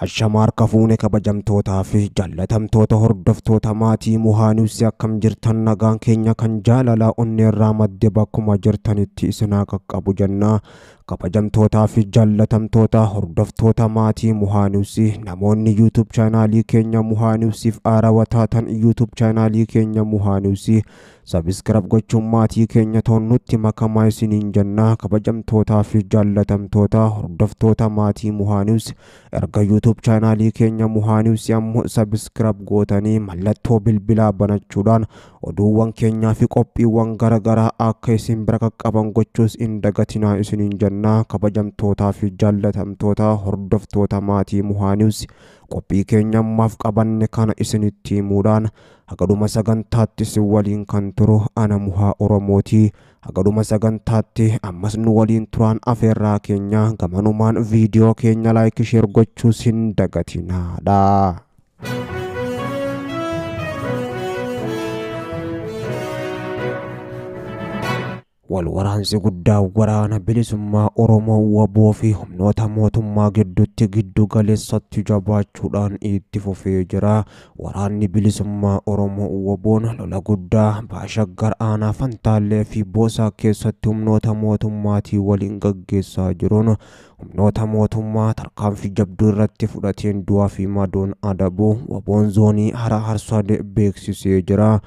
Hashamaa harka fuune kabajamtootaa fi jaallatamtoota hordoftoota maatii Muhaaniwsi akkam jirtan nagaan keenya kan jaalalaa onneerraa madde bakkuma jirtanitti isinaa qaqqabu jennaa. Kabajamtootaa fi jaallatamtoota hordoftoota maatii Muhaaniwsi namoonni YouTube chaanaalii keenya Muhaaniwsiif haarawaa taatan YouTube chaanaalii keenya Muhaaniwsi sabiskiraayib gochuun maatii keenya toonnutti makamaa isiniin jennaa. Kabajamtootaa fi jaallatamtoota hordoftoota maatii Muhaaniwsi erga YouTube chaanaalii keenya Muhaaniwsi ammoo sabiskiraayib gootanii mallattoo bilbilaa banachuudhaan oduuwwan keenyaa fi qophiiwwan garaagaraa akka isin bira qaqqaban gochuus hin dagatinaa isiniin jennaa. Kabajamtootaa fi jaallatamtoota hordoftoota maatii Muhaaniwsi qophii keenya ammaaf qabanne kana isinitti himuudhaan hagadhuma sagantaatti isin waliin kan turu ana Muhaa Oromooti. Hagadhuma sagantaatti ammas nu waliin turaan afeerraa keenya gamanumaan viidiyoo keenya laayik sheer gochuus hin dagatinaadha. Wal waraansi guddaa waraana bilisummaa Oromoo waboo fi humnoota mootummaa gidduutti giddu galeessatti jabaachuudhaan itti fufee jira. Waraanni bilisummaa Oromoo waboon lola guddaa Baashaggar aanaa Fantaallee fi Boosaa keessatti humnoota mootummaatii waliin gaggeessaa jiruun humnoota mootummaa tarkaanfii jabduu irratti fudhateen du'aa fi madoon adabu waboon zoonii Hara Harsadee beeksisee jira.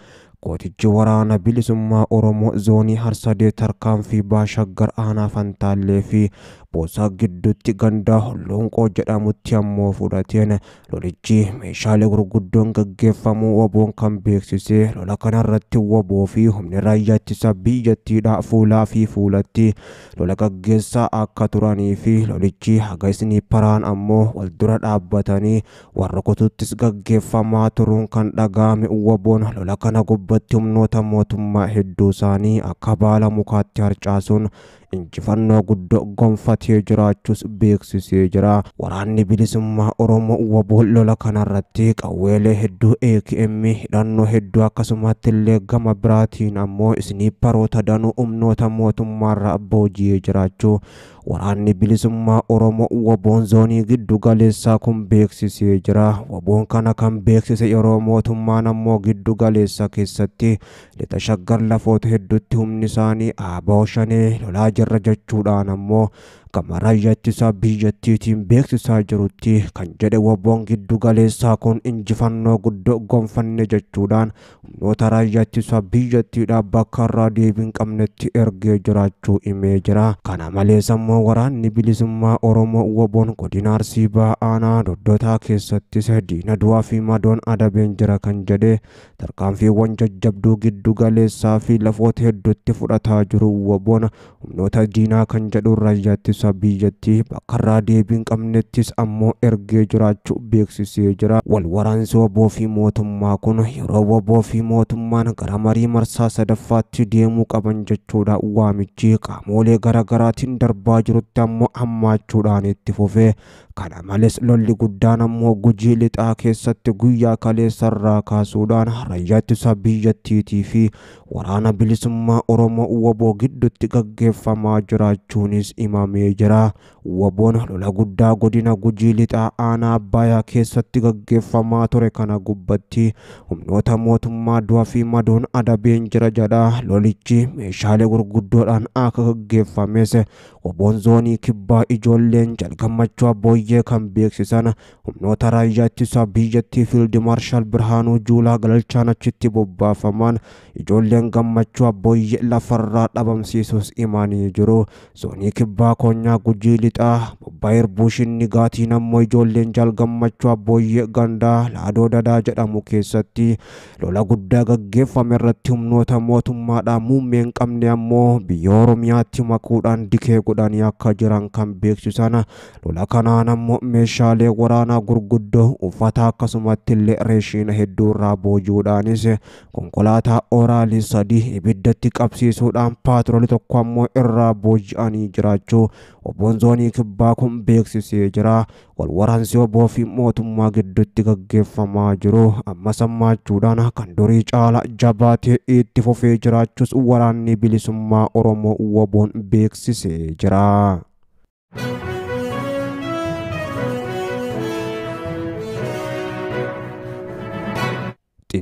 Gootichi waraana bilisummaa Oromoo zoonii Harsadee tarkaanfii Baashaggar aanaa Fantaallee fi Boosaa gidduutti ganda Holloonqoo jedhamutti ammoo fudhateen lolichi meeshaalee gurguddoon gaggeeffamuu waboon kan beeksise. Lola kanarratti waboo fi humni raayyaa ittisa biyyattiidha fuulaa fi fuulatti lola gaggeessaa akka turanii fi lolichi haga isniipparaan ammoo wal dura dhaabbatanii warra kututtis gaggeeffamaa turuun kan dhaga'ame waboon lola kana gubbatti humnoota mootummaa hedduu isaanii akka baala mukaatti harcaasuun injifannoo guddoo gonfatee jiraachuus beeksisee jira. Waraanni bilisummaa Oromoo waboon lola kanarratti qawweelee hedduu AKM hidhannoo hedduu akkasumatti illee gama biraatiin ammoo isniipparoota danuu humnoota mootummaarraa booji'ee jiraachuu waraanni bilisummaa Oromoo waboon zoonii giddu galeessaa kun beeksisee jira. Waboon kana kan beeksise yeroo mootummaan ammoo giddu galeessa keessatti lixa Shaggar lafoota hedduutti humni isaanii ABO shanee lolaa jirra jechuudhaan ammoo gama raayyaa ittisa biyyattiitiin beeksisaa jirutti kan jedhe waboon giddu galeessaa kun injifannoo guddoo gonfanne jechuudhaan humnoota raayyaa ittisa biyyattiidhaa bakka irraa deebii hin qabnetti ergee jiraachuu himee jira. Kana malees ammoo waraanni bilisummaa Oromoo waboon godina Arsii Bahaa aanaa Doddotaa keessattis diina du'aa fi madoon adabeen jira kan jedhe tarkaanfiiwwan jajjabduu giddu galeessaa fi lafoota hedduutti fudhataa jiru waboon humnoota diinaa kan jedhu raayyaa ittisa biyyattii bakka irraa deebii hin qabnettis ammoo ergee jiraachuu beeksisee jira. Wal waraansi waboo fi mootummaa kun yeroo waboo fi mootummaan gara marii marsaa sadaffaatti deemuu qaban jechuudha waamichi qaamolee garaagaraatiin darbaa jirutti ammoo hammaachuudhaan itti fufee. Kana malees lolli guddaan ammoo Gujii lixaa keessatti guyyaa kaleessarraa kaasuudhaan raayyaa ittisa biyyattiitii fi waraana bilisummaa Oromoo waboo gidduutti gaggeeffamaa jiraachuunis himamee jira. Waboon lola guddaa godina Gujii lixaa aanaa Abbayaa keessatti gaggeeffamaa ture kana gubbatti humnoota mootummaa du'aa fi madoon adabeen jira jedha. Lolichi meeshaalee gurguddoodhaan akka gaggeeffames waboon zoonii kibbaa ijoolleen jalgammachuu Abbooyyee kan beeksisan humnoota raayyaa ittisa biyyattii Fiild Maarshaal Birhaanuu Juulaa Galalchaan achitti bobbaafaman ijoolleen gammachuu Abbooyyee lafarraa dhabamsiisuus himanii jiru. Zoonii kibbaa koonyaa Gujii lixaa Bobbaayir Buushin Nigaatiin ammoo ijoolleen jalgammachuu Abbooyyee gandaa Laadoo Dadaa jedhamu keessatti lola guddaa gaggeeffame irratti humnoota mootummaadhaan muummee hin qabne ammoo biyya Oromiyaatti makuudhaan dikee godhanii akka jiran kan beeksisan. Lola kanaan ammoo meeshaalee waraanaa gurguddoo uffata akkasumatti illee reeshiina hedduu irraa boojuudhaanis konkolaataa oraalii 3 ibiddatti qabsiisuudhaan paatroolii tokko ammoo irraa booji'anii jiraachuu Waboon zoonii kibbaa kun beeksisee jira. Wal waraansi waboo fi mootummaa gidduutti gaggeeffamaa jiru ammas hammaachuudhaan kan durii caala jabaatee itti fufee jiraachuus waraanni bilisummaa Oromoo waboon beeksisee jira.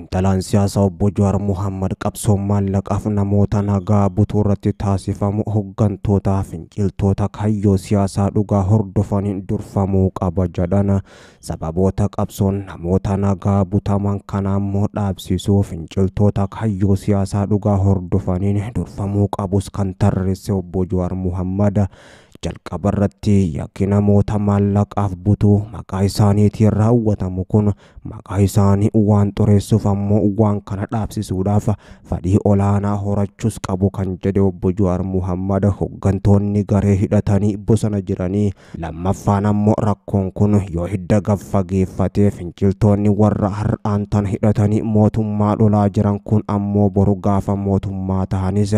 Xiinxalaan siyaasaa obbo Jawaar Muhammad qabsoon maallaqaaf namoota nagaa butuu irratti taasifamu hooggantoota finciltoota kaayyoo siyaasaa dhugaa hordofaniin durfamuu qaba jedhan. Sababoota qabsoon namoota nagaa butaman kana ammoo dhaabsisuu finciltoota kaayyoo siyaasaa dhugaa hordofaniin durfamuu qabus kan tarreesse obbo Jawaar Muhammad jalqaba irratti yakki namoota maallaqaaf butuu maqaa isaaniitiin raawwatamu kun maqaa isaanii waan xureessuuf ammoo waan kana dhaabsisuudhaaf fedhii olaanaa horachuus qabu kan jedhe obbo Jawaar Muhammad hooggantoonni garee hidhatanii bosona jiranii. Lammaffaan ammoo rakkoon kun yoo hidda gaffageeffatee finciltoonni warra har'aan tan hidhatanii mootummaa lolaa jiran kun ammoo boru gaafa mootummaa tahanis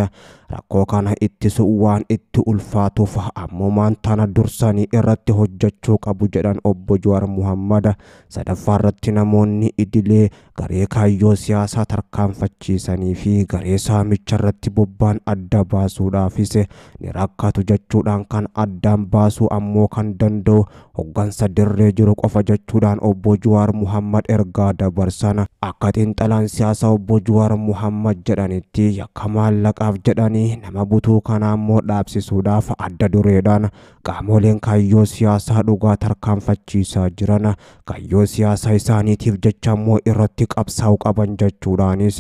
rakkoo kana ittisu waan itti ulfaatuuf ammumaan tana dursanii irratti hojjechuu qabu jedhan obbo Jawaar Muhammad. Sadaffaa irratti namoonni idilee garee kaayyoo siyaasaa tarkaanfachiisanii fi garee saamicha irratti bobba'an adda baasuudhaafis ni rakkatu jechuudhaan kan addaan baasuu ammoo kan danda'u hooggansa dirree jiru qofa jechuudhaan obbo Jawaar Muhammad ergaa dabarsan. Akka xiinxalaan siyaasaa obbo Jawaar Muhammad jedhanitti yakka maallaqaaf jedhanii nama butuu kana ammoo dhaabsisuudhaaf adda dureedhaan qaamoleen kaayyoo siyaasaa dhugaa tarkaanfachiisaa jiran kaayyoo siyaasaa isaaniitiif jecha ammoo irratti qabsaa'uu qaban jechuudhaanis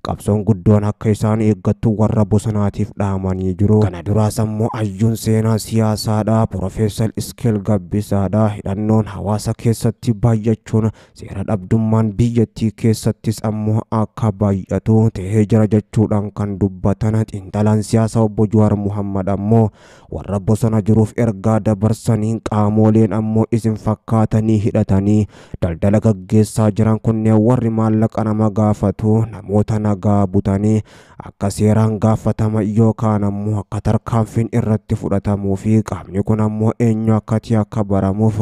qabsoon guddoon akka isaan eeggattu warra bosonaatiif dhaamanii jiru. Kana duraas ammoo hayyuun seenaa siyaasaadha Profeesar Iskeel Gabbisaadha. Hidhannoon hawaasa keessatti baay'achuun seera dhabdummaan biyyattii keessattis ammoo akka baay'atu ta'ee jira jechuudhaan kan dubbatan xiinxalaan siyaasaa obbo Jawaar Muhammad ammoo warra bosona jiruuf ergaa dabarsanii qaamoleen ammoo isin fakkaatanii hidhatanii daldala gaggeessaa jiran kunneen warri maallaqa nama gaafatu namoota nagaa butanii akka seeraan gaafatama yookaan ammoo akka tarkaanfiin irratti fudhatamuu fi qaamni kun ammoo eenyu akka ta'e akka baramuuf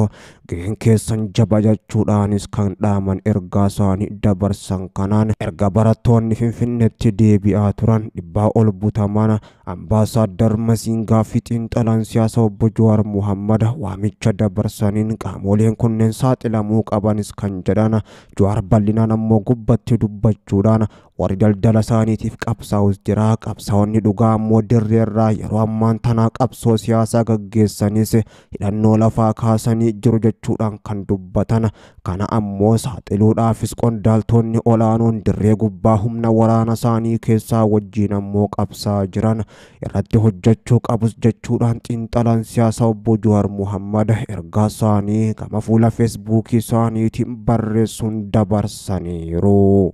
gaheen keessan jaba jechuudhaanis kan dhaaman ergaa isaanii dabarsan. Kanaan erga barattoonni Finfinneetti deebi'aa turan dhibbaa ol butaman ambaasaaddar Masiingaa fi xiinxalaan siyaasaa obbo Jawaar Muhammad waamicha dabarsaniin qaamoleen kunneen saaxilamuu qabanis kan jedhan Jawaar bal'inaan ammoo gubbatti dubbachuudhaan warri daldala isaaniitiif qabsaa'us jira. Qabsaa'onni dhugaa ammoo dirreerraa yeroo ammaan tanaa qabsoo siyaasaa gaggeessanis hidhannoo lafaa kaasanii jiru jechuudhaan kan dubbatan. Kana ammoo saaxiluudhaafis qondaaltonni olaanoon dirree gubbaa humna waraana isaanii keessaa wajjin ammoo qabsaa jiran irratti hojjechuu qabus jechuudhaan xiinxalaan siyaasaa obbo Jawaar Muhammad ergaa isaanii gama fuula feesbuukii isaaniitiin barreessuun dabarsaniiru.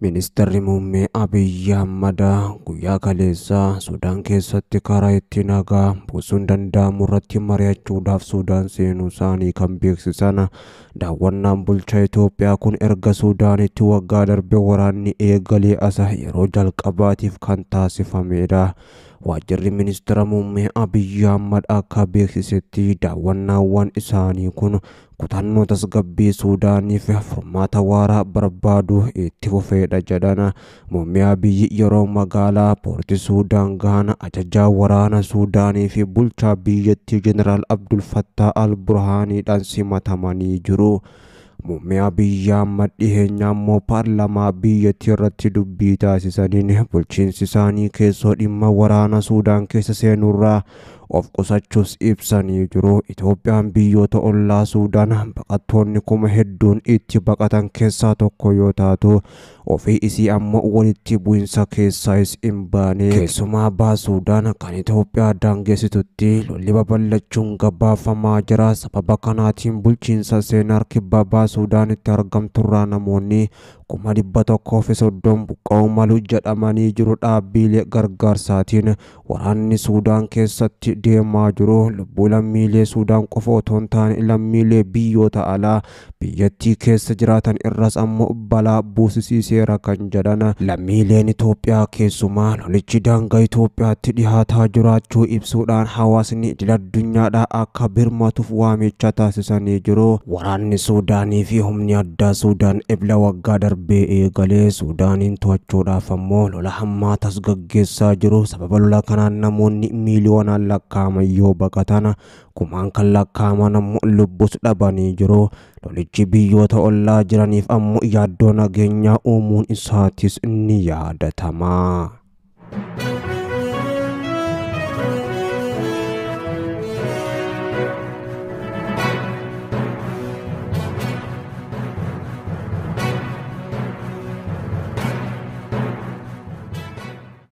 Ministeerri muummee Abiyyi Ahmad guyyaa kaleessaa Sudaan keessatti karaa itti nagaa buusuun danda'amu irratti mari'achuudhaaf Sudaan seenuu isaanii kan beeksisan. Daawwannaan bulchaa Itoophiyaa kun erga Sudaanitti waggaa darbe waraanni eegalee asa yeroo jalqabaatiif kan taasifamedha. Waajjirri ministeera muummee Abiyyi Ahmad akka beeksisetti daawwannaawwan isaanii kun kutannoo tasgabbii Suudaaniif furmaata waaraa barbaadu itti fufeedha jedhan. Muummee Abiyyi yeroo magaalaa Poorti Suudaan gahan ajajaa waraana Suudaanii fi bulchaa biyyattii Jeneraal Abdul Fattah Al Burhaaniidhaan simatamanii jiru. Muummee Abiyyi Ahmad dhiheenya ammoo paarlaamaa biyyattii irratti dubbii taasisaniin bulchiinsi isaanii keessoo dhimma waraana Suudaan keessa seenurraa of qusachuus ibsanii jiru. Itoophiyaan biyyoota ollaa Suudaan baqattoonni kuma hedduun itti baqatan keessaa tokko yoo taatu ofii isii ammoo walitti bu'insa keessaas hin baane. Keessumaa baha Suudaan kan Itoophiyaa daangessitutti lolli babal'achuun gabaafamaa jira. Sababa kanaatiin bulchiinsa seenaa kibba baha Suudaanitti argamturraa namoonni 130,000 buqqa'uu malu jedhamanii jiru. Dhaabbiilee gargaarsaatiin waraanni Suudaan keessatti deemaa jiru lubbuu lammiilee Suudaan qofa otoo hin taane lammiilee biyyoota alaa biyyattii keessa jiraatan irras ammoo balaa buusisiiseera kan jedhan. Lammiileen Itoophiyaa keessumaa lolichi daangaa Itoophiyaatti dhihaataa jiraachuu ibsuudhaan hawaasni idil addunyaadhaa akka birmatuuf waamicha taasisanii jiru. Waraanni Suudaanii fi humni addaa Suudaan ebla waggaa darbee eegalee Suudaaniin to'achuudhaaf ammoo lola hammaatas gaggeessaa jiru. Sababa lola kanaan namoonni miiliyoonaan lakkaa'aman yoo baqatan, kumaan kan lakkaa'aman ammoo lubbus dhabanii jiru. Lolichi biyyoota ollaa jiraniif ammoo yaaddoo nageenyaa uumuun isaatis ni yaadatama.